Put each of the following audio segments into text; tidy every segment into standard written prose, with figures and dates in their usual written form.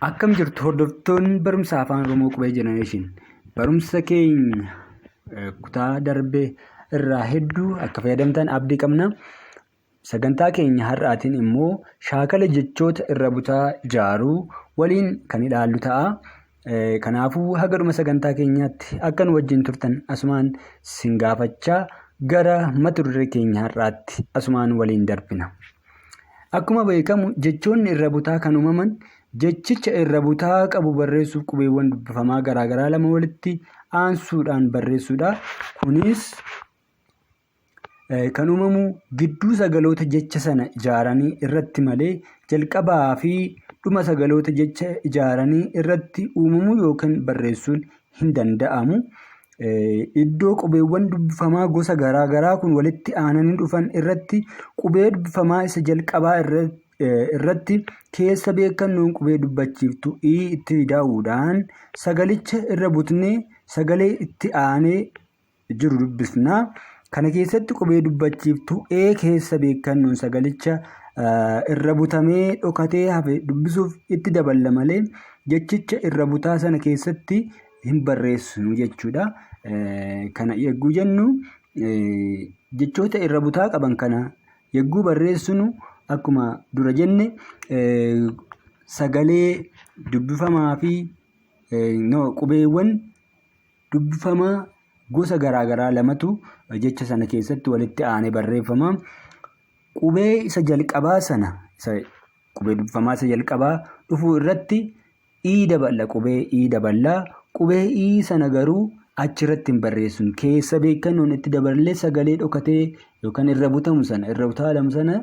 Akkam jirtu hordoftoonni barumsa Afaan Oromoo Qubee Generation. Barumsa keenya kutaa darbe irraa hedduu akka fayyadamtan abdii qabna. Sagantaa keenya har'aatiin immoo shaakala jechoota irra butaa ijaaruu waliin kan ilaallu ta'a. Kanaafuu haga dhuma sagantaa keenyaatti akka nu wajjin turtan asumaan sin gaafachaa gara mata duree keenya har'aatti asumaan waliin darbina. Akkuma beekamu jechoonni irra butaa kan uumaman jechicha irra butaa qabu barreessuuf qubeewwan dubbifamaa garaagaraa lama walitti aansuudhaan barreessuudha. Kunis kan uumamu gidduu sagaloota jecha sana ijaaranii irratti malee jalqabaa fi dhuma sagaloota jecha ijaaranii irratti uumamuu yookiin barreessuun hin danda'amu. Iddoo qubeewwan dubbifamaa gosa garaa garaa kun walitti aananii dhufan irratti qubee dubbifamaa isa jalqabaa irratti keessa beekannoon qubee dubbachiiftu i itti ida'uudhaan sagalicha irra butnee sagalee itti aanee jiru dubbisna. Kana keessatti qubee dubbachiiftu e keessa beekannoon sagalicha irra butamee dhokatee hafe dubbisuuf itti daballa malee jechicha irra butaa sana keessatti hin barreessinu jechuudha. Kana yegguu jennu jechoota irra butaa qaban kana yegguu barreessinu akkuma dura jenne sagalee dubbifamaa fi qubeewwan dubbifamaa gosa garaa garaa lamatu jecha sana keessatti walitti aanee barreeffama. Qubee isa jalqabaa sana qubee dubbifamaa isa jalqabaa dhufuu irratti i daballa, qubee i daballa. Qubee i sana garuu achirratti hin barreessinu. Keessa beekannoon itti daballee sagalee dhokatee yookaan irra butamu sana, irra utaalamu sana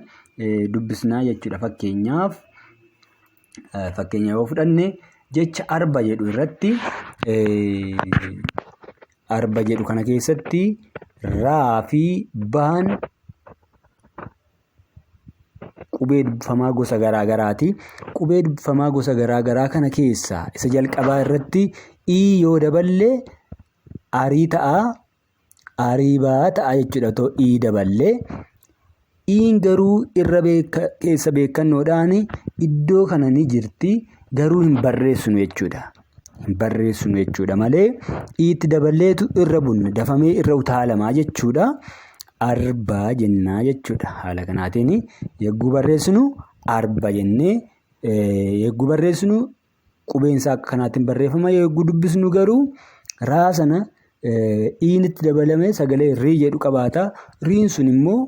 dubbisnaa jechuudha. Fakkeenyaaf fakkeenya yoo fudhanne jecha arba jedhu irratti arba jedhu kana keessatti raa fi baan qubee dubbifamaa gosa garaa garaati. Qubee dubbifamaa gosa garaa garaa kana keessaa isa jalqabaa irratti i yoo daballe arii ta'a. Ariibaa ta'a jechuudha otoo i daballee. Iin garuu irra keessa beekannoodhaan iddoo kana ni jirti garuu hin barreessinu jechuudha. Hin barreessinu jechuudha malee iitti daballeetu irra bunna dafamee irra utaalamaa jechuudha. Arbaa jennaa jechuudha. Haala kanaatiin yegguu barreessinu arba jennee yegguu barreessinu qubeen isaa akka kanaatiin barreeffama. Yegguu dubbisnu garuu raa sana iin itti dabalamee sagalee rii jedhu qabaata. Riin sun immoo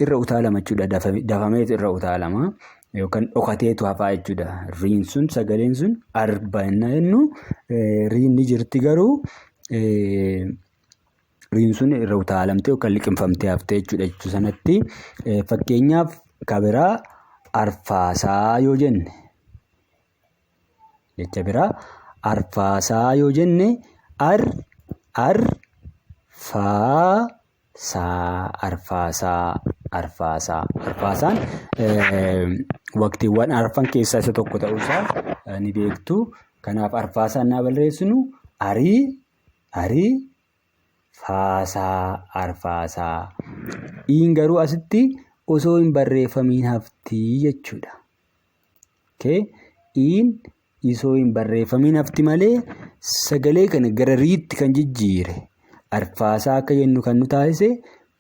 irra utaalama jechuudha. Dafameetu irra utaalama yookaan dhokateetu hafaa jechuudha. Riin sun sagaleen sun arba yenna jennu riin ni jirti garuu riin sun irra utaalamtee yookaan liqimfamtee haftee jechuudha jechuu sanatti. Fakkeenyaaf kabiraa arfaasaa yoo jenne jecha biraa arfaasaa yoo jenne ar ar faa saa arfaasaa arfaasaa arfaasaan waqtiiwwan arfan keessaa isa tokko ta'uusaa ni beektu. Kanaaf arfaasaan naa barreessinu arii arii faasaa arfaasaa. Iin garuu asitti osoo hin barreeffamiin haftii jechuudha. Okay. Iin isoo hin barreeffamiin hafti malee sagalee kana gara riitti kan jijjiire arfaasaa akka jennu kan nu taasise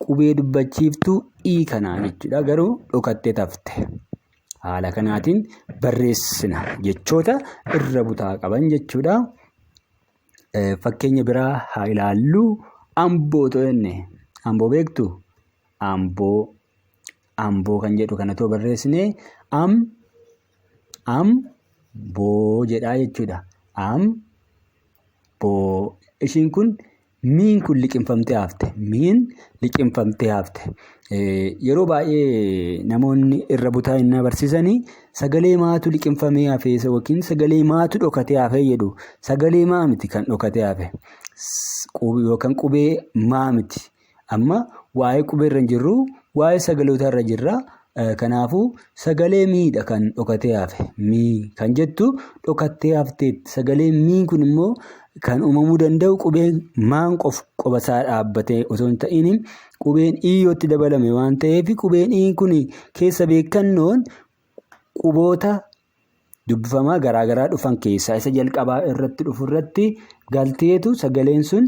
qubee dubbachiiftuu ii kanaa jechuudha. Garuu dhokattee tafte. Haala kanaatiin barreessina jechoota irra butaa qaban jechuudha. Fakkeenya biraa haa ilaallu. Amboo otoo jenne amboo beektu? Amboo amboo kan jedhu kana otoo barreessinee am am boo jedhaa jechuudha. Am boo ishiin kun miin kun liqimfamtee hafte. Miin liqimfamtee hafte. Yeroo baay'ee namoonni irra butaa innaa barsiisanii sagalee maatu liqimfamee hafe yookiin sagalee maatu dhokatee hafe jedhu. Sagalee maa miti kan dhokatee hafe yookaan qubee maa miti. Amma waa'ee qubee irra hin jirru, waa'ee sagaloota irra jirra. Kanaafuu sagalee miidha kan dhokatee hafe. Mii kan jettu dhokattee hafteetti. Sagaleen mii kun immoo kan uumamuu danda'u qubeen maan qof qoba isaa dhaabbatee osoo hin ta'in qubeen ii yootti dabalame waan ta'eef qubeen ii kun keessa beekannoon quboota dubbifamaa garaagaraa dhufan keessaa isa jalqabaa irratti dhufu irratti galteetu sagaleen sun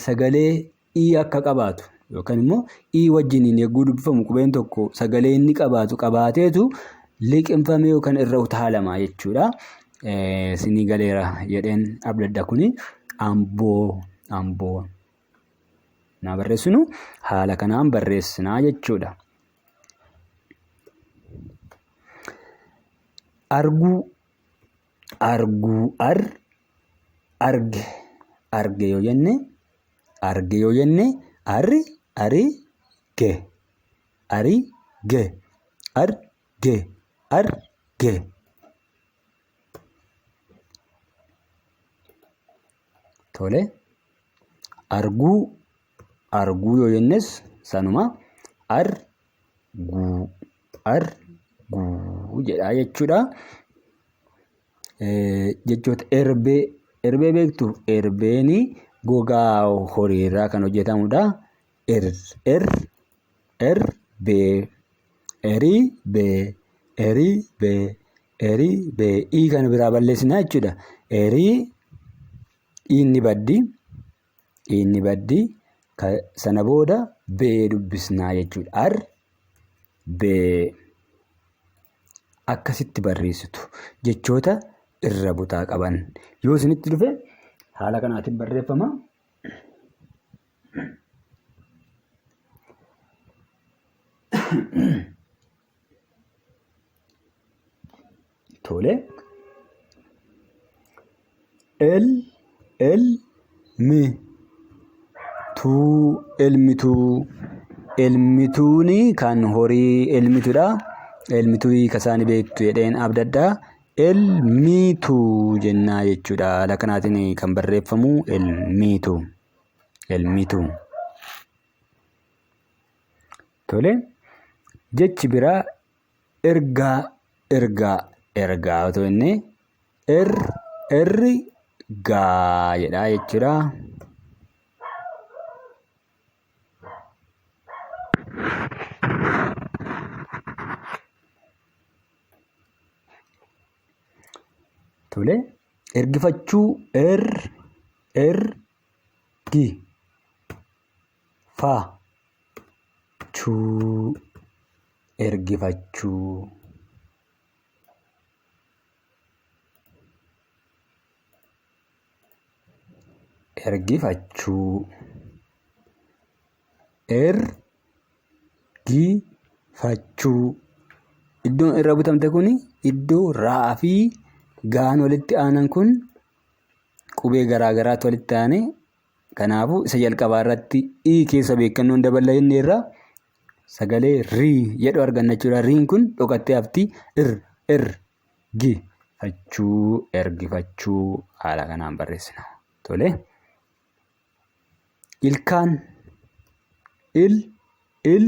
sagalee i akka qabaatu yookaan immoo i wajjiniin yogguu dubbifamu qubeen tokko sagalee inni qabaatu qabaateetu liqimfamee yookaan irra utaalama jechuudha. Sinii galeera jedheen abdadha kuni amboo amboo naa barreessinu haala kanaan barreessinaa jechuudha. Arguu arguu ar arge arge yoo jenne arge yoo jenne arri ari ge ari ge ar ge ar ge. Tole arguu arguu yoo jennes sanuma ar guu ar guu jedha jechuudha. Jechoota erbee erbee beektu erbeen gogaa horiirraa kan hojjetamudha. Er er erbee erii bee erii bee erii bee ii kana biraa balleessinaa jechuudha. Erii iin ni baddi iin ni baddi sana booda bee dubbisnaa jechuudha. Ar bee akkasitti barreessitu jechoota irra butaa qaban yoo isinitti dhufe haala kanaatiin barreeffama. Tole. El el mi tuu elmituu elmituuni kan horii elmitudha. Elmituu hiika isaanii beektu jedheen abdadha. Elmituu jennaa jechuudha. Haala kanaatiin kan barreeffamu elmituu. Elmituu. Tole. Jechi biraa ergaa ergaa ergaa otoo inni er erri gaa jedha jechuudha. Tole ergifachuu er er gi fa chuu ergifachuu. Ergifachuu. Ergifachuu. Iddoon irra butamte kun iddoo raa fi gaan walitti aanan kun qubee garaa garaatu walitti aane. Kanaafuu isa jalqabaa irratti i keessa beekannoon dabala inni irraa sagalee rii jedhu arganna jechuudha. Riin kun dhokattee hafti ir er gi fachuu ergifachuu haala kanaan barreessina. Tole. Ilkaan il il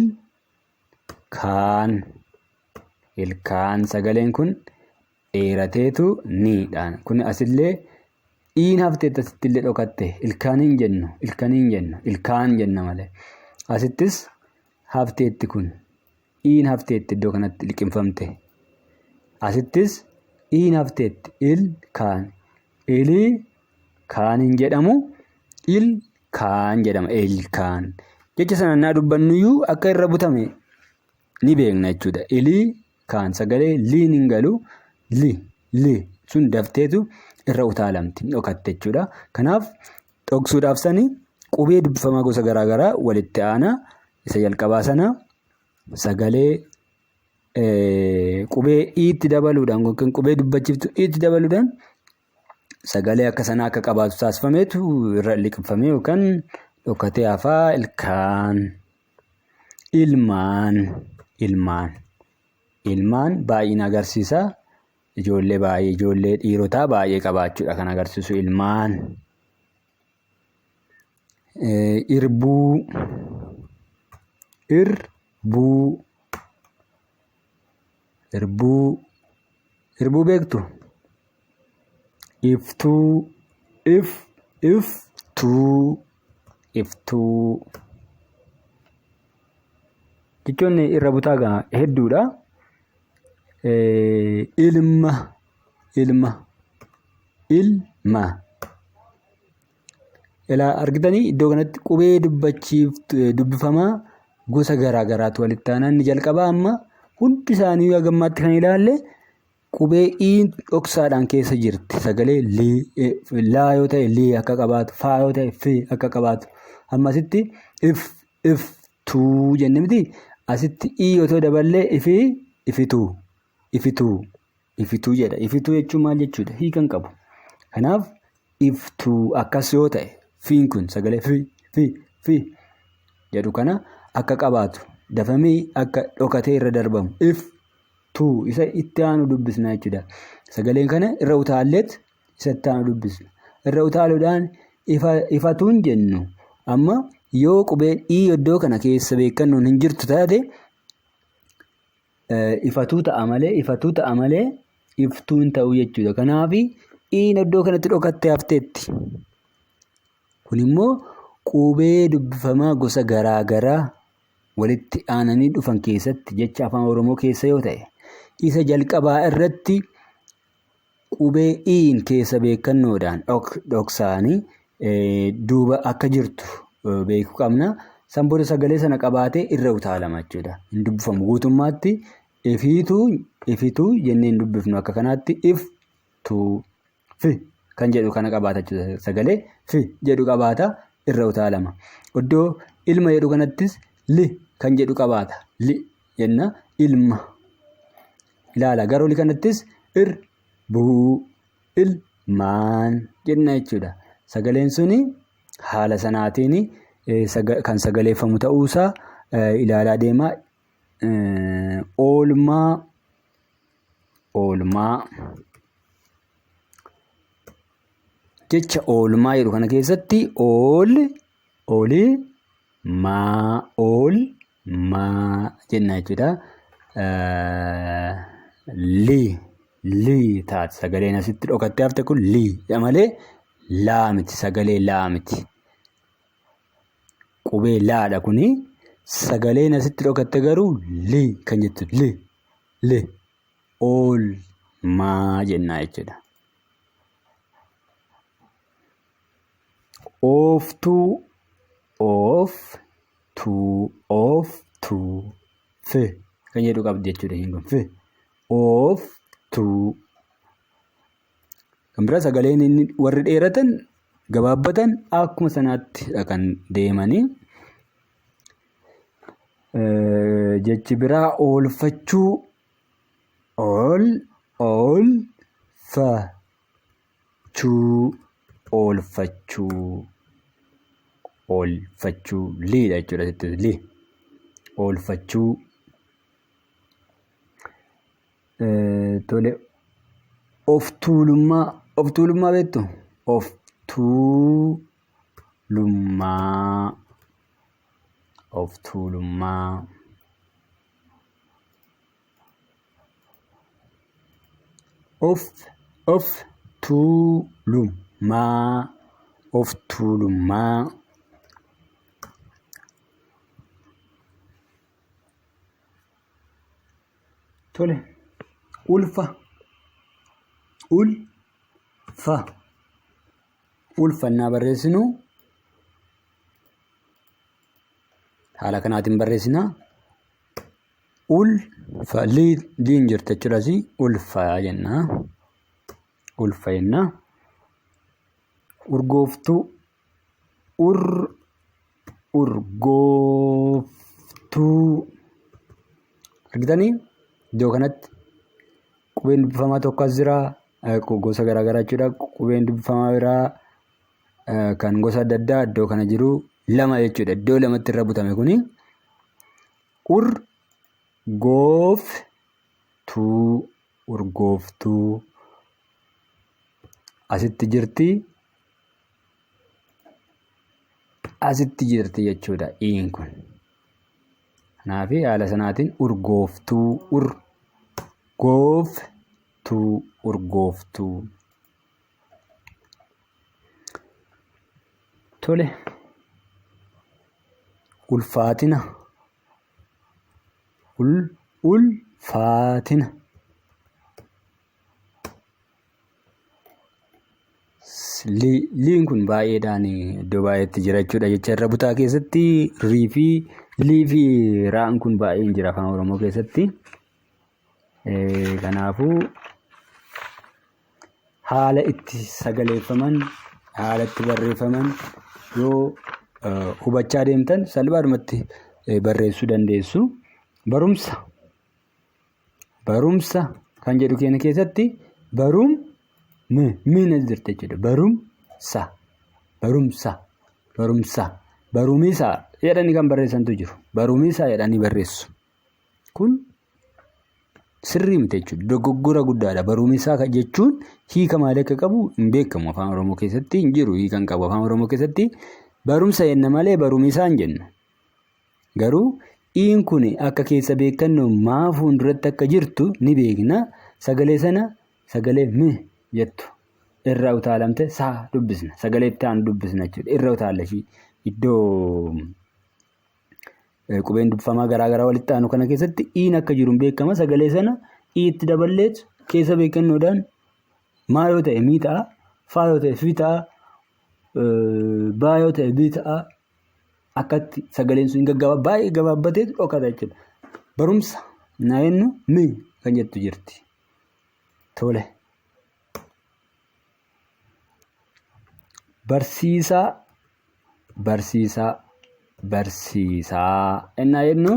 kaan ilkaan sagaleen kun dheerateetu niidhaan kun asillee iin hafteetti asitti illee dhokatte ilkaan hin jennu ilkaan hin jennu ilkaan jenna malee asittis hafteetti kun iin hafteetti iddoo kanatti liqimfamte asittis iin hafteetti ilkaan ilii kaan hin jedhamu ilkaan jedhama ilkaan jecha sana naa dubbannuyyuu akka irra butame ni beekna jechuudha. Ilii kaan sagalee liin hin galu li li sun dafteetu irra utaalamti dhokatte jechuudha. Kanaaf dhoksuudhaaf sani qubee dubbifamaa gosa garaagaraa walitti aana isa jalqabaa sana sagalee qubee iitti dabaluudhaan yookiin qubee dubbachiftu iitti dabaluudhaan sagalee akka sanaa akka qabaatu taasifameetu irra liqimfamee yookaan dhokatee hafaa ilkaan ilmaan ilmaan ilmaan baay'ina agarsiisa. Ijoollee baay'ee ijoollee dhiirotaa baay'ee qabaachuudha kan agarsiisu ilmaan. Irbuu irbuu irbuu irbuu beektu? Iftuu if iftuu iftuu. Jechoonni irra butaa hedduudha. Ilma ilma ilma. Ilaa argitanii iddoo kanatti qubee dubbifamaa gosa garaa garaatu walitti aanaa. Inni jalqabaa amma hundi isaanii hagammaatti kan ilaalle qubee iin dhoksaadhaan keessa jirti. Sagalee laa yoo ta'e lii akka qabaatu, faa yoo ta'e fi akka qabaatu. Ammasitti if if tuu jenne miti asitti i otoo daballee ifi ifituu ifituu ifituu jedha. Ifituu jechuun maal jechuudha? Hiika hin qabu. Kanaaf iftuu akkas yoo ta'e fiin kun sagalee fi fi fi jedhu kana akka qabaatu dafamee akka dhokatee irra darbamu if tuu isa itti aanu dubbisna jechuudha. Sagaleen kana irra utaalleet isa itti aanu dubbisna. Irra utaaluudhaan ifatuun jennu amma yoo qubeen i iddoo kana keessa beekannoon hin jirtu taate ifatuu ta'a malee ifatuu ta'a malee iftuu hin ta'u jechuudha. Kanaaf iin iddoo kanatti dhokattee hafteetti. Kun immoo qubee dubbifamaa gosa garaa garaa walitti aananii dhufan keessatti jecha afaan Oromoo keessa yoo ta'e isa jalqabaa irratti qubee iin keessa beekannoodhaan dhoksaanii duuba akka jirtu beekuu qabna. San booda sagalee sana qabaatee irra utaalama jechuudha. Hin dubbifamu guutummaatti ifiituu ifituu jennee hin dubbifnu akka kanaatti if tuu fi kan jedhu kana qabaata jechuudha. Sagalee fi jedhu qabaata irra utaalama. Iddoo ilma jedhu kanattis li kan jedhu qabaata. Li jenna ilma. Ilaala gara olii kanattis ir buu ilmaan jenna jechuudha. Sagaleen suni haala sanaatiin kan sagaleeffamu ta'uusaa ilaalaa deemaa. Oolmaa oolmaa jecha oolmaa jedhu kana keessatti ool oolii maa ool maa jenna jechuudha. Li li taati sagaleen asitti dhokattee hafte kun li dha malee laa miti sagalee laa miti. Qubee laadha kuni sagaleen asitti dhokatte garuu li kan jettu li li ool maa jenna jechuudha. Ooftuu oof tuu oof tuu f kan jedhu qabdi jechuudha isheen kun f oof tuu. Kan biraa sagaleen inni warri dheeratan gabaabbatan akkuma sanaatti kan deemanii. Jechi biraa oolfachuu ool ool fa chuu oolfachuu oolfachuu liidha jechuudha asitti li oolfachuu. Tole of tuulummaa of tuulummaa beektu of tuulummaa of tuulummaa. Of of tuulummaa of tuulummaa. Tole ulfa ulfa ulfa innaa barreessinu haala kanaatiin barreessina. Ulfa liin jirti jechuudha asii ulfa jenna. Ulfa jenna. Urgooftuu ur urgooftuu argitanii iddoo kanatti qubeen dubbifamaa tokko as jira gosa garaagaraa jechuudha. Qubeen dubbifamaa biraa kan gosa adda addaa iddoo kana jiru lama jechuudha. Iddoo lamatti irra butame kuni ur goof tuu urgooftuu asitti jirti asitti jirti jechuudha iin kun. Kanaaf haala sanaatiin urgooftuu ur gooftuu urgooftuu. Tole ulfaatina ul ulfaatina. Liin kun baay'eedhaan iddoo baay'eetti jira jechuudha. Jecha irra butaa keessatti rii fi lii fi raan kun baay'een jira afaan Oromoo keessatti. Kanaafuu haala itti sagaleeffaman, haala itti barreeffaman yoo hubachaa deemtan salphaadhumatti barreessuu dandeessu. Barumsa. Barumsa kan jedhu keenya keessatti barum miin as jirti jechuudha. Barumsa. Barumsa. Barumsa. Barumisa jedhanii kan barreessantu jiru. Barumisa jedhanii barreessu. Kun sirrii miti jechuudha. Dogoggora guddaadha. Barumisa jechuun hiika maalii akka qabu hin beekamu. Afaan Oromoo keessatti hin jiru hiika hin qabu. Afaan Oromoo keessatti barumsa jenna malee barumisa hin jennu. Garuu iin kun akka keessa beekannoo maa fuulduratti akka jirtu ni beekna. Sagalee sana sagalee mi jettu irra utaalamte saa dubbisna. Sagalee itti aanu dubbisna jechuudha. Irra utaalla ishii iddoo qubeen dubbifamaa garaa garaa walitti aanu kana keessatti iin akka jiru hin beekama. Sagalee sana iitti daballeet keessa beekannoodhaan maa yoo ta'e mii ta'a, faa yoo ta'e fi ta'a, baa yoo ta'e bii ta'a. Akkatti sagaleen sun baay'ee gabaabbatee dhokata jechuudha. Barumsa naa jennu mi kan jettu jirti. Tole. Barsiisaa, barsiisaa, barsiisaa ennaa jennu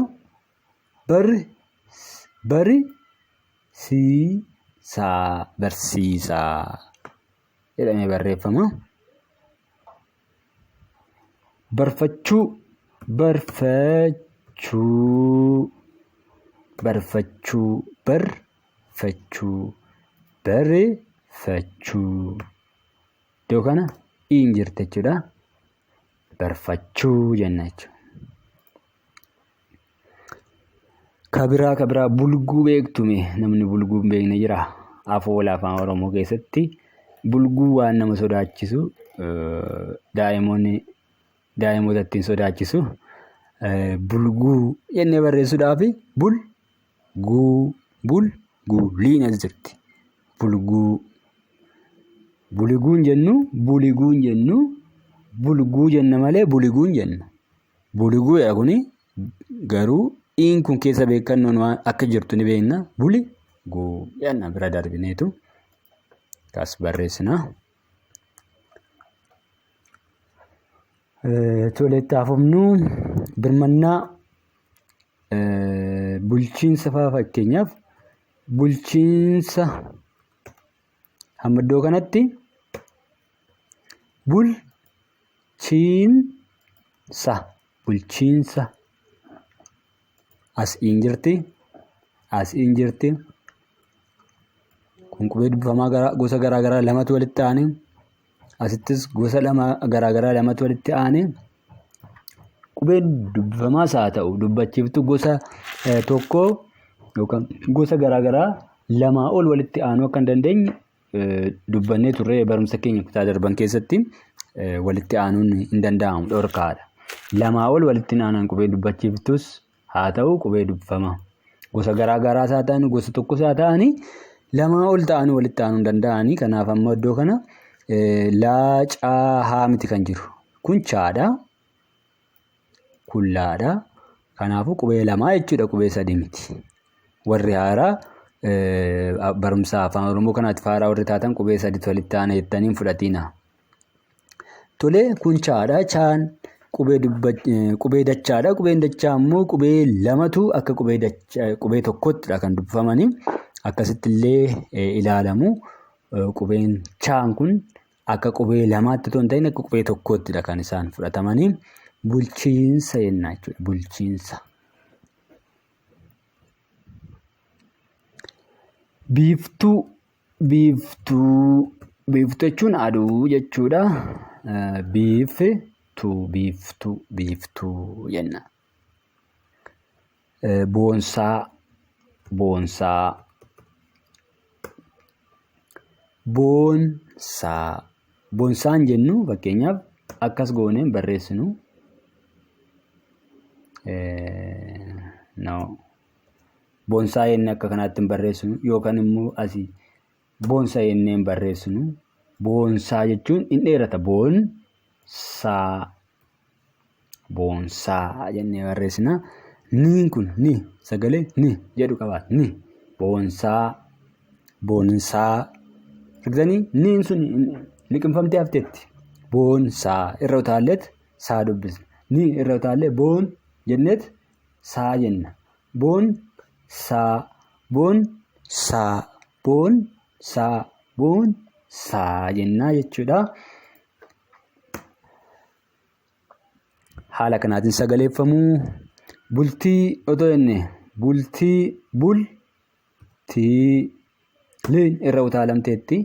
barri, bari, sii, saa, barsiisaa jedhamee barreeffama. Barfachuu, barfachuu, barfachuu, barfachuu, barfachuu. Iddoo kana iin jirti jechuudha. Barfachuu jenna jechuudha. Kabiraa kabiraa bulguu beektume namni bulguu hin beekne jira. Afoola afaan Oromoo keessatti bulguu waan nama sodaachisu daa'imoonni daa'imoota ittiin sodaachisu bulguu jennee barreessuudhaaf bul guu bul guu liin as jirti. Bulguu buliguun jennu buliguun jennu bulguu jenna malee buliguun jennu. Buliguudha kuni garuu iin kun keessa beekannoon waan akka jirtu ni beekna. Buli guu jenna bira darbineetu kas barreessina. Tole itti haafofnu birmannaa bulchiinsa fa'aa fakkeenyaaf bulchiinsa hamma iddoo kanatti bul chiin sa bulchiinsa as iin jirti as iin jirti kun qubee dubbifamaa gosa garaa garaa lamatu walitti aane asittis gosa lama garaa garaa lamatu walitti aane qubeen dubbifamaas haa ta'u dubbachiiftuu gosa tokko yookaan gosa garaa garaa lamaa ol walitti aanuu akka hin dandeenye dubbannee turre barumsa keenya kutaa darban keessatti walitti aanuun hin danda'amu dhorkaadha. Lamaa ol walitti aanan qubee dubbachiiftus haa ta'u qubee dubbifamaa. Gosa garaa garaas haa ta'an gosa tokkos haa ta'ani lamaa ol ta'anii walitti aanuu hin danda'ani. Kanaaf amma iddoo kana laa caa haa miti kan jiru. Kun chaadha. Kun laadha. Kanaafuu qubee lamaa jechuudha qubee sadii miti. Warri haaraa barumsa afaan Oromoo kanaatti haaraa warri taatan qubee sadiitu walitti aana jettanii hin fudhatiina. Tole kun chaadha. Chaan qubee qubee dachaadha. Qubeen dachaa immoo qubee lamatu akka qubee dachaa qubee tokkottidha kan dubbifamanii. Akkasitti illee ilaalamu. Qubeen chaan kun akka qubee lamaatti otoo hin ta'in akka qubee tokkoottidha kan isaan fudhatamanii. Bulchiinsa jenna jechuudha. Bulchiinsa. Biiftuu biiftuu biiftuu jechuun aduu jechuudha. Biiftuu biiftuu biiftuu jenna. Boonsaa boonsaa boonsaa boonsaan jennu fakkeenyaaf akkas goonee hin barreessinu. No. Boonsaa jennee akka kanaatti hin barreessinu yookaan immoo asii boonsa jennee hin barreessinu. Boonsaa jechuun hin dheerata. Boonsaa. Boonsaa jennee barreessina. Niin kun ni sagalee ni jedhu qaba. Ni boonsaa. Boonsaa. Argitanii niin sun liqimfamtee hafteetti. Boonsaa irra utaalleet saa dubbisna. Ni irra utaallee boon jenneet saa jenna. Boon saa boon saa boon saa boon saa jennaa jechuudha. Haala kanaatiin sagaleeffamuu bultii otoo jenne bultii bul tii liin irra utaalamteetti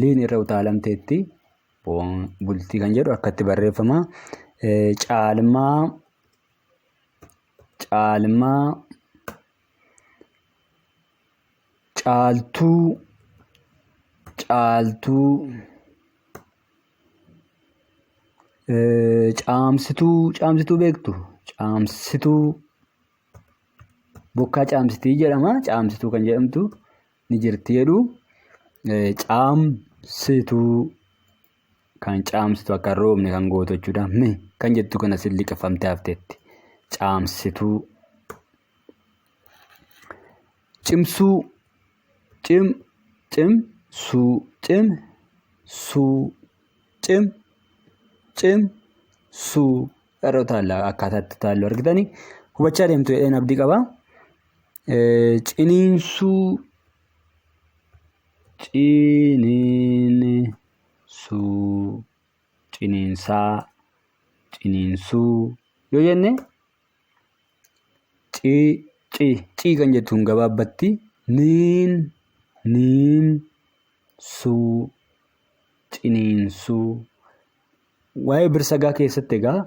liin irra utaalamteetti bultii kan jedhu akkatti barreeffama. Caalmaa caalmaa caaltuu caaltuu caamsituu caamsituu beektu caamsituu bokkaa caamsitii jedhama caamsituu kan jedhamtu ni jirti jedhu caamsituu kan caamsitu akka hin roobne kan gootu jechuudha. Mi kan jettu kana sin liqeffamtee hafteetti. Caamsituu. Cimsuu. Cim cim suu cim suu cim cim suu irra utaalla akkaataa itti utaallu argitanii hubachaa deemtu jedheen abdii qaba. Ciniinsuu ciniinsuu ciniinsaa ciniinsuu yoo jenne ci ci ci kan jettu kun gabaabbatti niin niin suu ciniinsuu. Waa'ee birsagaa keessatti egaa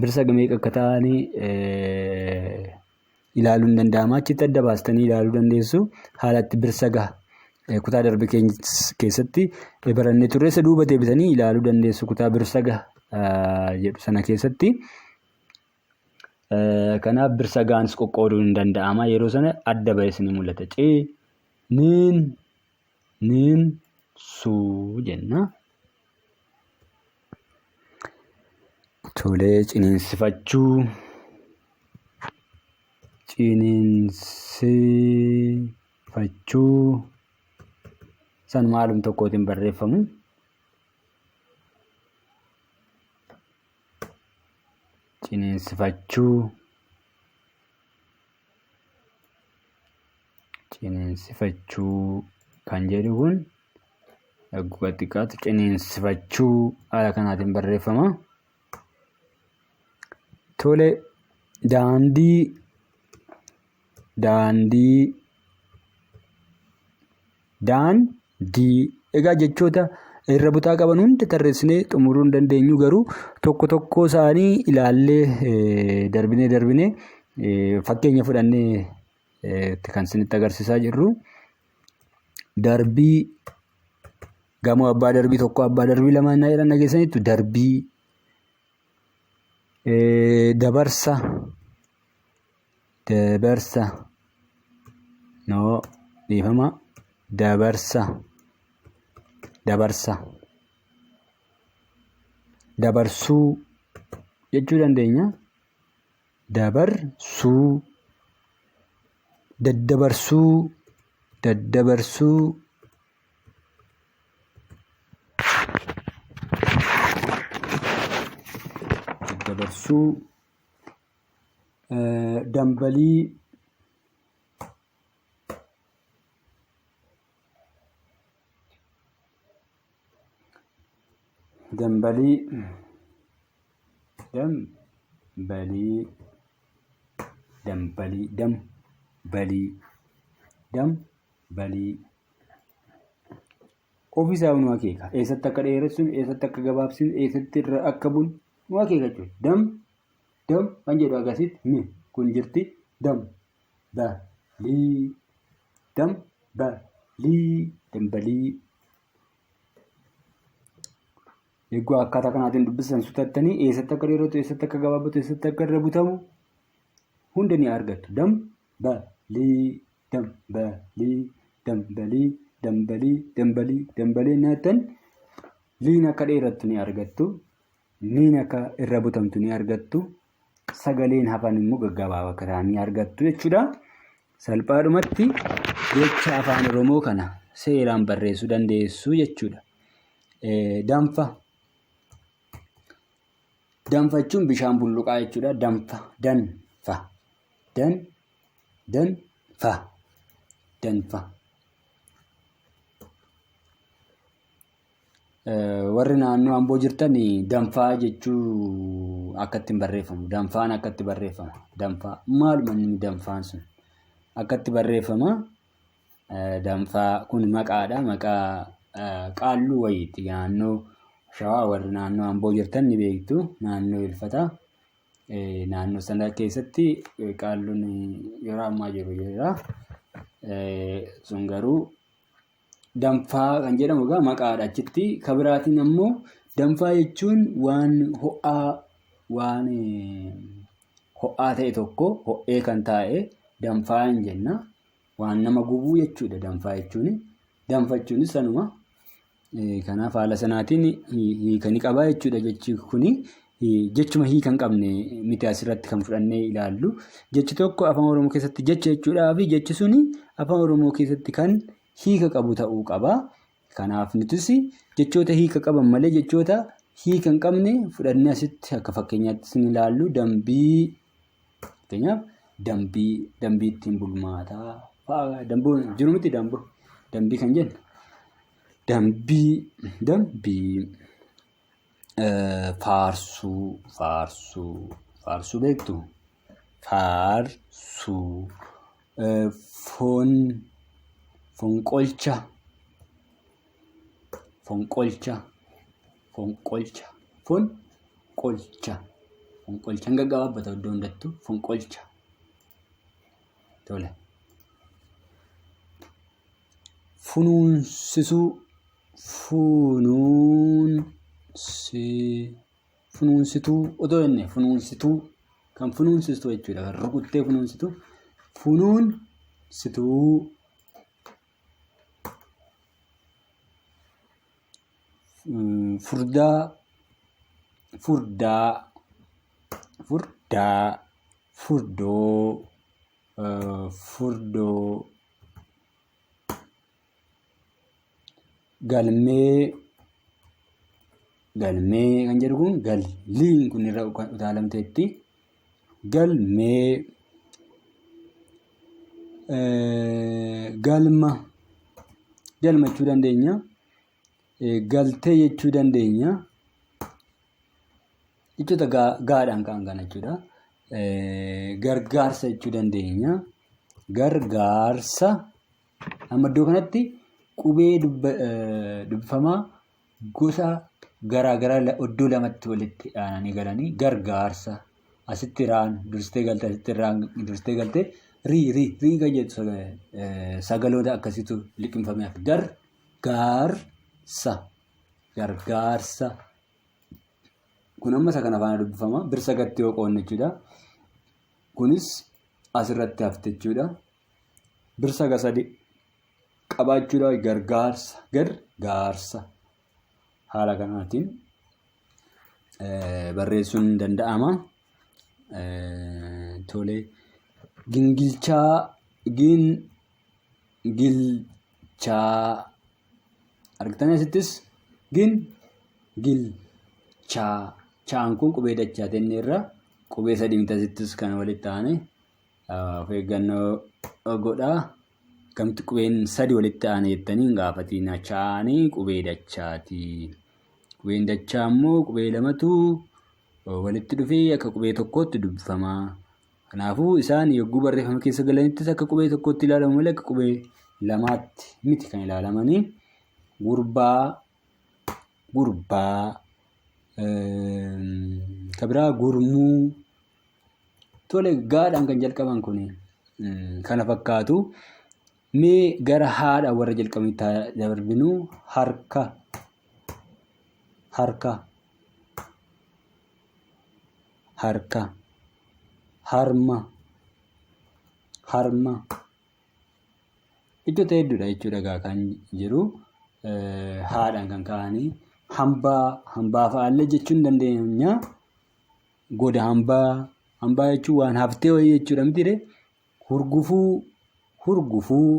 birsaga meeqa akka ta'anii ilaaluun ni danda'ama. Achitti adda baastanii ilaaluu dandeessu. Haala itti birsaga kutaa darbe keessatti barannee turre isa duuba deebitanii ilaaluu dandeessu kutaa birsaga jedhu sana keessatti. Kanaaf birsagaanis qoqqooduun ni danda'ama. Yeroo sana adda bahee isinii mul'ata. C niin niin suu jenna. Tolee ciniinsifachuu ciniinsifachuu san maalum tokkootiin barreeffamu. Ciniinsifachuu ciniinsifachuu kan jedhu kun Dhagguqa xiqqaatu ciniinsifachuu haala kanaatiin barreeffama. Tole daandii daandii daandii egaa jechoota irra butaa qaban hunda tarreessinee xumuruu hin dandeenyu garuu tokko tokkoo isaanii ilaallee darbinee darbinee fakkeenya fudhannee kan isinitti agarsiisaa jirru. Darbii gamoo abbaa darbii tokko abbaa darbii lama innaa jedhan dhageessaniittu darbii dabarsa dabarsa noo dhiifama dabarsa dabarsa dabarsuu jechuu dandeenya. Dabarsuu daddabarsuu daddabarsuu daddabarsuu dambalii dambalii Dambalii dambalii dam balii dam balii. Ofii isaa nu akeeka. Eessatti akka dheeressinu, eessatti akka gabaabsinu, eessatti irra akka bunu nu akeeka jechuudha. Dam dam kan jedhu agasitti mi kun jirti dam ba lii dam ba lii dambalii. Eeguu akkaataa kanaatiin dubbistan sutattanii eessatti akka dheeratu, eessatti akka gabaabbatu, eessatti akka irra butamu hunda ni argattu. Dam ba lii dam ba lii dambalii dambalii dambalii dambalii nyaattan Liin akka dheerattu ni argattu. Niin akka irra butamtu ni argattu. Sagaleen hafan immoo gaggabaabaa akka ta'an ni argattu jechuudha. Salphaadhumatti jecha afaan Oromoo kana seeraan barreessuu dandeessu jechuudha. Danfa. Danfa jechuun bishaan bulluqaa jechuudha. Danfa. Danfa. Dan. Danfa. Danfa. Warri naannoo Amboo jirtan danfaa jechuu akka ittiin barreeffamu. Danfaan akka itti barreeffama. Danfaa. Maaluma inni danfaan sun? Akka itti barreeffama. Danfaa kun maqaadha. Maqaa qaalluu wayiiti. Naannoo Shawaa warri naannoo Amboo jirtan ni beektu. Naannoo Ilfataa. Naannoo sana keessatti qaalluun yeroo ammaa jiru jira. Sun garuu danfaa kan jedhamu egaa maqaadha achitti. Kan biraatiin ammoo danfaa jechuun waan ho'aa waan ho'aa ta'e tokko ho'ee kan taa'e danfaa hin jenna. Waan nama gubuu jechuudha danfaa jechuun. Danfa jechuunis sanuma. Kanaaf haala sanaatiin hiika ni qaba jechuudha jechi kuni. Jechuma hiika hin qabne miti asirratti kan fudhannee ilaallu. Jechi tokko afaan Oromoo keessatti jecha jechuudhaa fi jechi suni afaan Oromoo keessatti kan hiika qabu ta'uu qaba. Kanaaf nutis jechoota hiika qaban malee jechoota hiika hin qabne fudhannee asitti akka fakkeenyaatti isin ilaallu dambii fakkeenyaaf dambii dambii ittiin bulmaataa fa'aa dambii jiru miti dambii dambii kan jennu dambii dambii faarsuu faarsuu faarsuu beektu faarsuu foon fonqolcha fonqolcha fonqolcha fonqolcha fonqolcha hin gaggabaabbata iddoo hundattuu fonqolcha tole. Funuunsisuu funuunsituu otoo jenne funuunsituu kan funuunsistu jechuudha kan rukuttee funuunsitu funuunsituu furdaa furdaa furdaa furdoo furdoo galmee galmee kan jedhu kun galliin kun irra utaalamteetti galmee galma galma jechuu dandeenya galtee jechuu dandeenya jechoota gaadhaan ka'an kana jechuudha. Gargaarsa jechuu dandeenya. Gargaarsa. Amma iddoo kanatti qubee dubbifamaa gosa garaa garaa iddoo lamatti walitti aananii galanii gargaarsa. Asitti raan dursitee galte asitti raan dursitee galte rii rii rii kan jettu sagaloota akkasiitu liqimfamee hafe. Gargaarsa. Gargaarsa. Kun amma isa kana faana dubbifama. Birsagatti yoo qoodne jechuudha. Kunis asirratti hafte jechuudha. Birsaga sadi qabaachuudha gargaarsa gargaarsa haala kanaatiin barreessuun ni danda'ama. Tole gingilchaa gingilchaa argitanii asittis gingilchaa chaan kun qubee dachaa tenneerra qubee sadii miti asittis kan walitti aane of eeggannoo godhaa. Akkamitti qubeen sadi walitti aane jettanii hin gaafatina. Chaanii qubee dachaati. Qubeen dachaa immoo qubee lamatu walitti dhufee akka qubee tokkootti dubbifama. Kanaafuu isaan yogguu barreeffama keessa galanittis akka qubee tokkootti ilaalamu malee akka qubee lamaatti miti kan ilaalamanii. Gurbaa, gurbaa, kan biraa gurmuu. Tole gaadhaan kan jalqaban kun kana fakkaatu. Mee gara haadha warra jalqabanitti haa darbinu. Harka, harka, harka, harma, harma. Iddoota hedduudha jechuudha egaa kan jiru. Haadhaan kan ka'anii Hambaa hambaa fa'aallee jechuu ni dandeenya. Goda hambaa hambaa jechuun waan haftee wayii jechuudha mitiiree. Hurgufuu hurgufuu.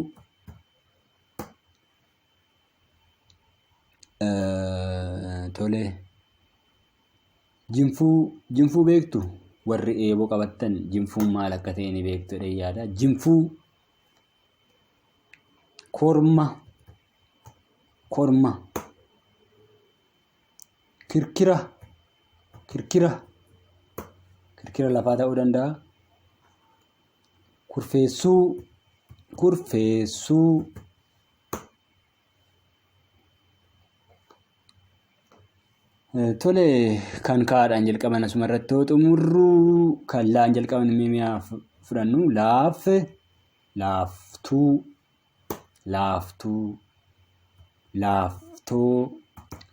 Tole. Jinfuu jinfuu beektu? Warri eeboo qabattan jinfuun maal akka ta'e ni beektu jedhee yaada. Jinfuu korma korma kirkira kirkira kirkira lafaa ta'uu danda'a. Kurfeessuu kurfeessuu Tole kan kaadhaan jalqaban asuma irratti yoo xumurru kan laan jalqaban mi'a fudhannu laaf laaftuu laaftuu laaftoo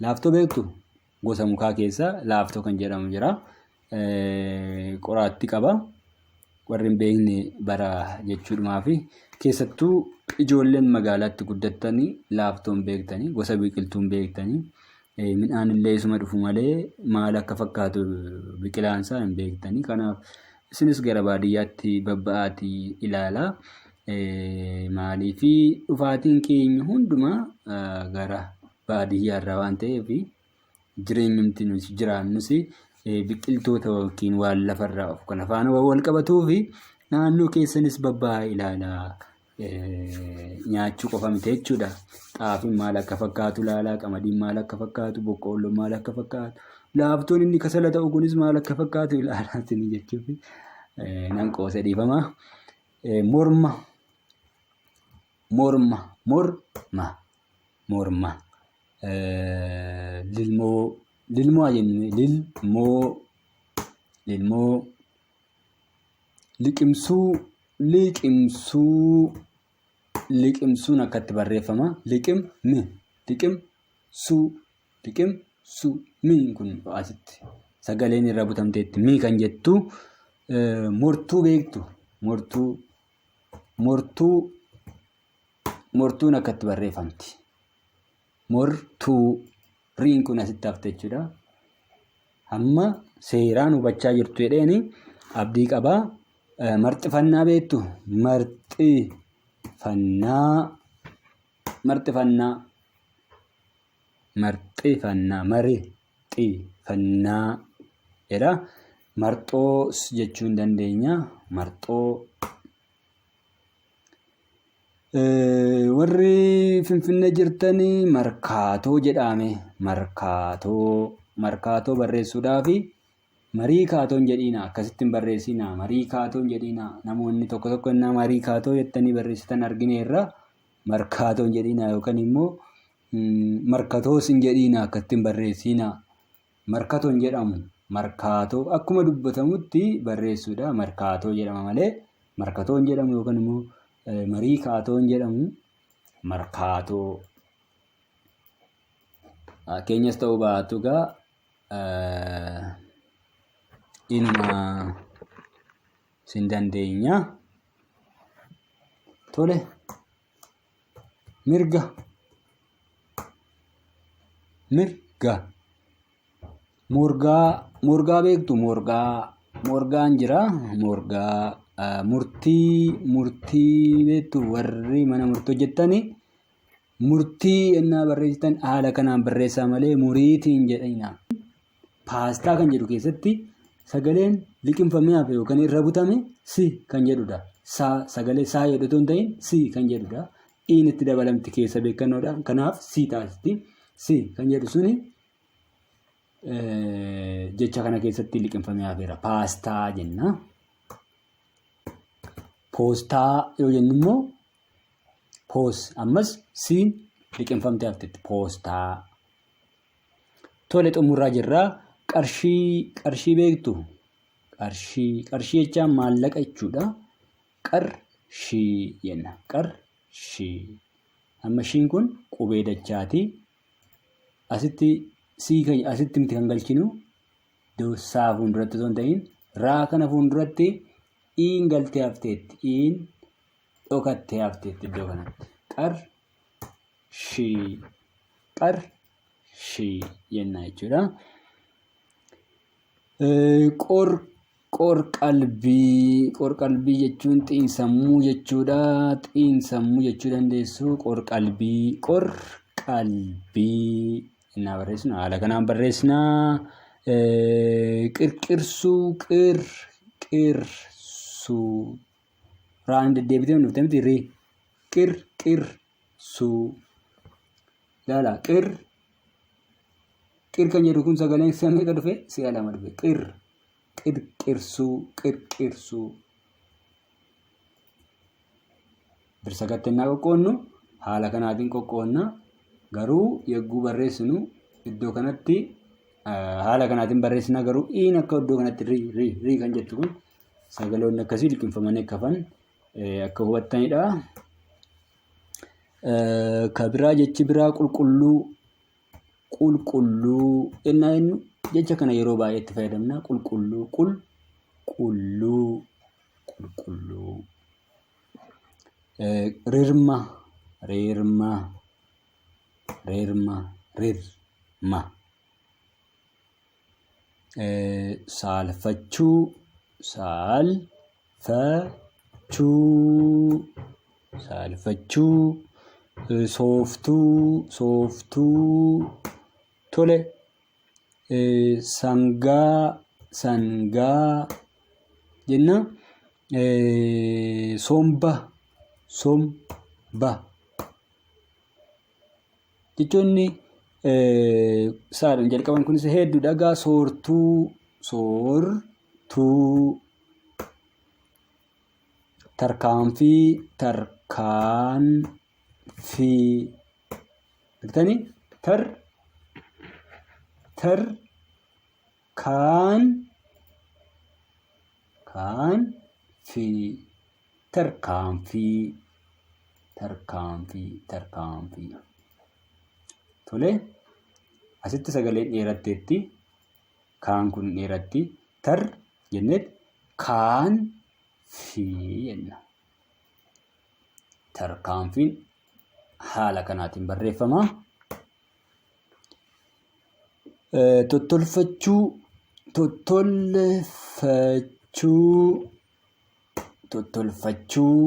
laaftoo beektu gosa mukaa keessaa laaftoo kan jedhamu jira. Qoraattii qaba. Warri hin beekne bara jechuudhumaafi. Keessattuu ijoolleen magaalaatti guddattanii laaftoo hin beektanii gosa biqiltuu hin beektanii midhaan illee isuma dhufu malee maal akka fakkaatu biqilaan isaa hin beektanii. Kanaaf isinis gara baadiyyaatti babba'aatii ilaalaa. Maaliifi dhufaatiin keenya hundumaa gara baadiyyaarraa waan ta'eef jireenyumti nuti jiraannus biqiltoota yookiin waan lafarraa of kana faana waan wal qabatuu fi naannoo keessanis babba'aa ilaalaa nyaachuu qofa miti jechuudha. Xaafiin maal akka fakkaatu ilaalaa, qamadiin maal akka fakkaatu, boqqoolloon maal akka fakkaatu, laaftoon inni kasala ta'u kunis maal akka fakkaatu ilaalaa isin jechuuf nan qoose dhiifama. Morma morma morma morma lilmoo lilmoo haa jennu lilmoo lilmoo liqimsuu liqimsuu liqimsuun akkatti barreeffama liqim mi liqimsuu liqimsuu miin kun asitti sagaleen irra butamteetti mi kan jettu mortuu beektu mortuu mortuu Mortuun akkatti barreeffamti. Mortuu riin kun asitti hafte jechuudha. Amma seeraan hubachaa jirtu jedheeni abdii qaba. Marxifannaa beektu? Marxifannaa marxifannaa marxifannaa marixifannaa jedha. Marxoos jechuu hin dandeenya. Marxoo Warri Finfinnee jirtan Markaatoo jedhaame. Markaatoo Markaatoo barreessuudhaaf marii kaatoo hin jedhiinaa akkasitti hin barreessinaa marii kaatoo hin jedhiinaa namoonni tokko tokko innaa marii kaatoo jettanii barreessitan argineerra markaatoo hin jedhiinaa yookaan immoo markatoos hin jedhiinaa akkasitti hin barreessinaa markatoo hin jedhamu markaatoo akkuma dubbatamutti barreessuudha markaatoo jedhama malee markatoo hin jedhamu yookaan immoo marii kaatoo hin jedhamu markaatoo. Keenyas ta'uu baatu egaa inuma sin dandeenya. Tole mirga mirga Morgaa morgaa beektu morgaa morgaan jira morgaa murtii murtii beektu warri mana murtii hojjettani murtii ennaa barreessitan haala kanaan barreessaa malee muriitiin jedhina. Paastaa kan jedhu keessatti sagaleen liqimfamee hafe yookaan irra butame si kan jedhudha. Saa sagalee saa jedhu otoo hin ta'in si kan jedhudha. Iin itti dabalamti keessa beekannoodha. Kanaaf si taasisti. Si kan jedhu suni jecha kana keessatti liqimfamee hafeera. Paastaa jenna. Poostaa yoo jennu immoo poos ammas siin liqimfamtee hafteetti poostaa. Tole xumurraa jirra. Qarshii qarshii beektu? Qarshii qarshii jechaan maallaqa jechuudha. Qarshii jenna. Qarshii. Amma ishiin kun qubee dachaati. Asitti sii kan asitti miti kan galchinu iddoo saa fuulduratti osoo hin ta'in raa kana fuulduratti iin galtee hafteetti iin dhokattee hafteetti iddoo kanatti qar shii qar Shi jenna jechuudha. Qorqalbii. Qorqalbii jechuun xiinsammuu jechuudha. Xiinsammuu jechuu dandeessu. Qorqalbii. Qorqalbii innaa barreessinu haala kanaan barreessina. Qirqirsuu. Qirqirsuu. Raan deddeebitee dhufte miti ri. Qirqirsuu. Ilaala qir qir kan jedhu kun sagaleen si'a meeqa dhufe? Si'a lama dhufe. Qir qirqirsuu qirqirsuu. Birsagatti innaa qoqqoonnu haala kanaatiin qoqqoonna. Garuu yogguu barreessinu iddoo kanatti haala kanaatiin barreessina garuu iin akka iddoo kanatti ri ri ri kan jettu kun sagaloonni akkasii liqimfamanii akka hafan akka hubattanidha. Ka biraa jechi biraa qulqulluu qulqulluu ennaa jennu jecha kana yeroo baay'ee itti fayyadamna. Qulqulluu qul qulluu qulqulluu. Rirma rirma rirma rirma. Saalfachuu saalfachuu saalfachuu sooftuu sooftuu tole sangaa sangaa jenna somba somba Jechoonni saadhaan jalqaban kunis hedduudha. Egaa soortuu, soortuu, tarkaanfii, tarkaanfii. Argitanii? Tar, tar, kaan, kaan, fi, tarkaanfii. Tarkaanfii tarkaanfii. Tole asitti sagaleen dheeratteetti kaan kun dheeratti tar jenneet kaan fi jenna. Tarkaanfiin haala kanaatiin barreeffama. Tottolfachuu tottolfachuu tottolfachuu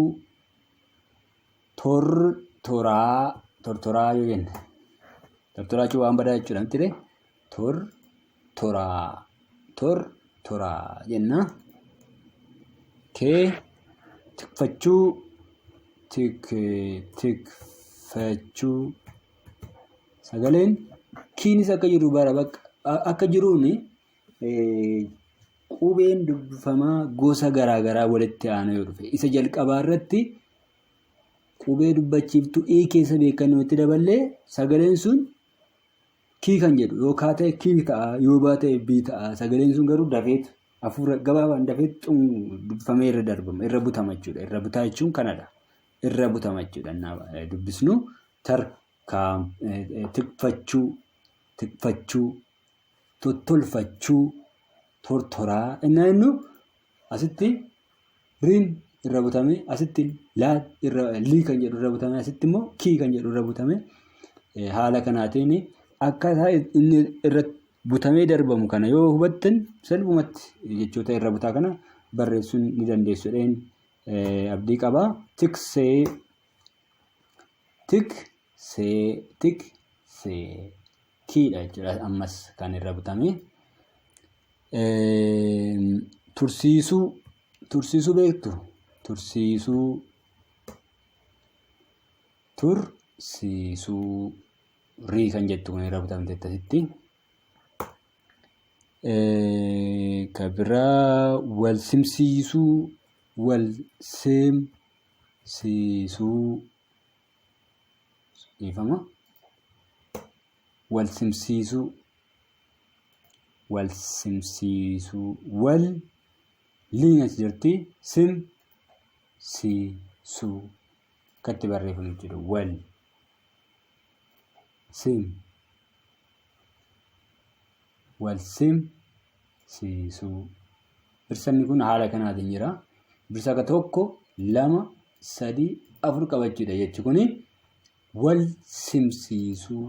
tortoraa tortoraa yoo jenne tortoraa jechuun waan badaa jechuudha miti ree tortoraa tortoraa jenna. Kee tikfachuu tik tikfachuu sagaleen kiinis akka jiru bara bakka akka jiruuni Qubeen dubbifamaa gosa garaa garaa walitti aanee yoo dhufe isa jalqabaa irratti qubee dubbachiiftuu i keessa beekannoo itti daballee sagaleen sun kii kan jedhu yoo kaa ta'e kii ta'a yoo baa ta'e bii ta'a sagaleen sun garuu dafeet hafuura gabaabaan dafeet dubbifamee irra darbama irra butama jechuudha irra butaa jechuun kanadha irra butama jechuudha dubbisnu tarkaa tikfachuu tikfachuu tottolfachuu, tortoraa innaa jennu asitti riin irra butame asitti laa irra lii kan jedhu irra butame asitti immoo kii kan jedhu irra butame haala kanaatiin akkaataa inni irra butamee darbamu kana yoo hubattan salphumatti jechoota irra butaa kana barreessuun ni dandeessu jedheen abdii qaba. Tiksee tik see tik see kiidha jechuudha ammas kan irra butame. Tursiisuu tursiisuu beektu tursiisuu tursiisuu rii kan jettu kun irra butamte asitti. Kan biraa wal simsiisuu wal simsiisuu dhiifama wal simsiisuu wal simsiisuu wal liin as jirti sim siisuu akkatti barreeffamu jechuudha wal sim wal sim siisuu birsanni kun haala kanaatiin jira birsa akka tokko lama sadii afur qabachuudha jechi kuni wal simsiisuu.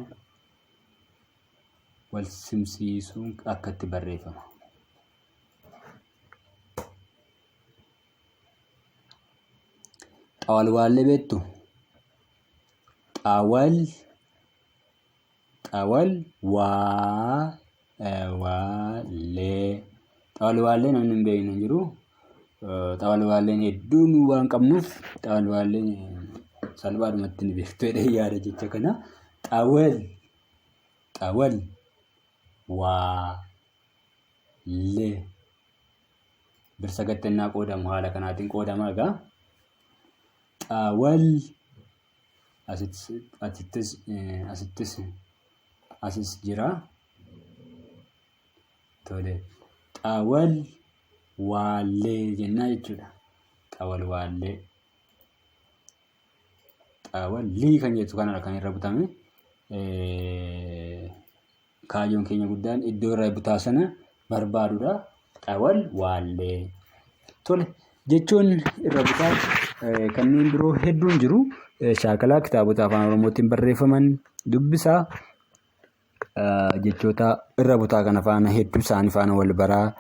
Wal simsiisuun akka itti barreeffama. Xawalwaallee beektu? Xawal xawal waa waallee. Xawalwaallee namni hin beekne hin jiru. Xawalwaalleen hedduu nu waan qabnuuf xawalwaalleen salphaadhumatti ni beektu jedhee yaada jecha kana. Xawal xawal waa lee. Birsagatti ennaa qoodamu haala kanaatiin qoodama egaa. Xawal asittis asittis asis jira. Tole. Xawal waallee jennaa jechuudha. Xawal waallee. Xawal lii kan jettu kanadha kan irra butame. Kaayyoon keenya guddaan iddoo irra butaa sana barbaadudha. Xawal waallee. Tole jechuun irra butaa kanneen biroo hedduun jiru. Shaakalaa kitaabota afaan Oromootiin barreeffaman dubbisaa. Jechoota irra butaa kana faana hedduu isaanii faana wal baraa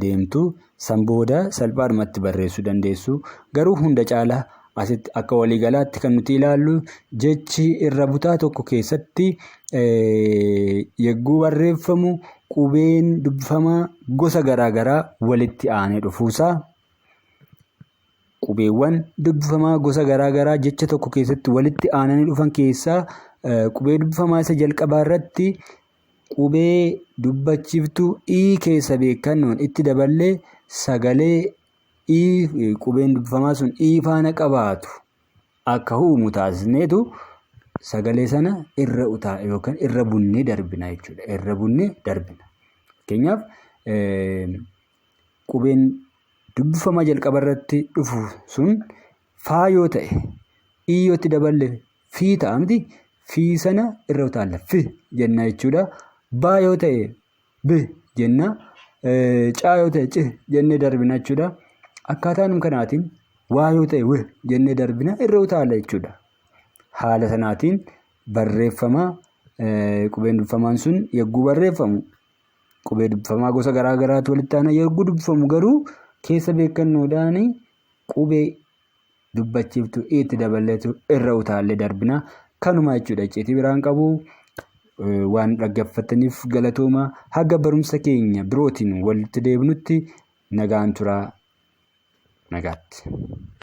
deemtu. San booda salphaadhumatti barreessuu dandeessu. Garuu hunda caala asitti akka waliigalaatti kan nuti ilaallu jechi irra butaa tokko keessatti yegguu barreeffamu qubeen dubbifamaa gosa garaa garaa walitti aanee dhufuusaa. Qubeewwan dubbifamaa gosa garaa garaa jecha tokko keessatti walitti aananii dhufan keessaa qubee dubbifamaa isa jalqabaa irratti qubee dubbachiiftuu i keessa beekannoon itti daballee sagalee i qubeen dubbifamaa sun i faana qabaatu akka uumu taasisneetu sagalee sana irra utaa yookaan irra bunnee darbina jechuudha. Irra bunnee darbina. Fakkeenyaaf qubeen dubbifamaa jalqaba irratti dhufu sun faa yoo ta'e i yoo itti daballe fii ta'a miti fii sana irra utaalla fi jenna jechuudha. Baa yoo ta'e b jenna. Caa yoo ta'e c jennee darbina jechuudha. Akkaataanuma kanaatiin waa yoo ta'e w jennee darbina irra utaalla jechuudha. Haala sanaatiin barreeffama qubeen dubbifamaan sun yogguu barreeffamu qubee dubbifamaa gosa garaa garaatu walitti aana. Yogguu dubbifamu garuu keessa beekannoodhaan qubee dubbachiiftu itti daballeetu irra utaallee darbina. Kanuma jechuudha icciitii biraan qabu. Waan dhaggeeffattaniif galatooma. Haga barumsa keenya birootiin walitti deebinutti nagaan turaa. Nagaatti.